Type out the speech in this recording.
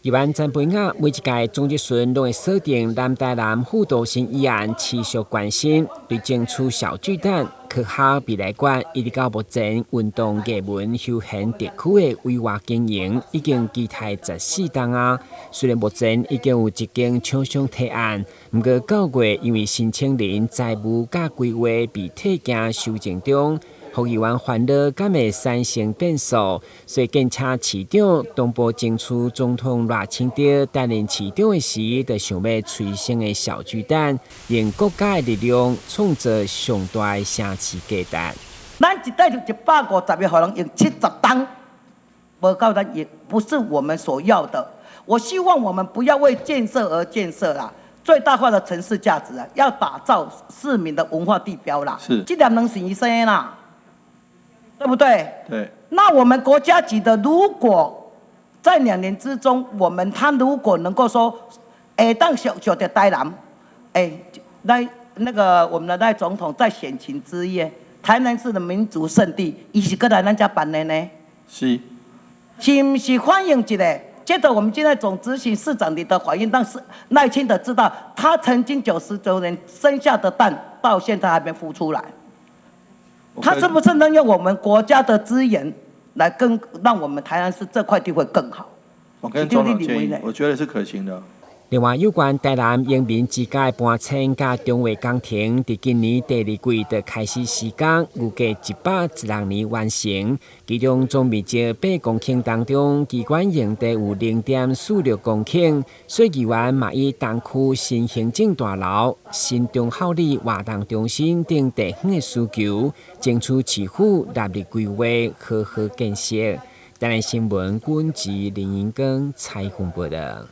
議員曾培雅每一屆總質詢攏會鎖定南台南副都心議案持續關心，對爭取小巨蛋、科學未來館，一直到目前運動藝文休閒特區的規劃經營，已經期待14冬啊。雖然目前已經有一間廠商提案，毋過9月因為申請人財務佮規劃被退件修正中。傅議員煩惱敢會產生變數，所以建請市長東部爭取總統賴清德擔任市長的時，就想欲催生的小巨蛋，用國家的力量創造上大的城市價值。咱一塊就150億，予人用70冬，無夠咱也不是我們所要的。我希望我們不要為建設而建設啦。最大化的城市價值啊，要打造市民的文化地標啦。這粒卵是伊生的啦。對不對？對。那我們國家級的，如果在2年之中，我們他如果能夠說，會當小小的台南，哎，來那個我們的賴總統在選情之夜，台南市的民族聖地，伊是閣來咱遮辦的呢？是。是毋是反映一下？接着我們現在總執行市長你的反應，讓是賴清德知道，他曾經99年生下的蛋，到現在還沒孵出來。他是不是能用我們國家的資源來更讓我們台南市這塊地會更好？我跟總統建議，我覺得是可行的。另外，有關台南榮民之家的搬遷佮重劃工程，佇今年第二季就開始施工，預計116年完成。其中總面積8公頃當中，機關用地有0.46公頃，所以議員嘛以東區新行政大樓、新中孝里活動中心等地方的需求，爭取市府納入規劃，好好建設。台南新聞，阮是林英光採訪報道。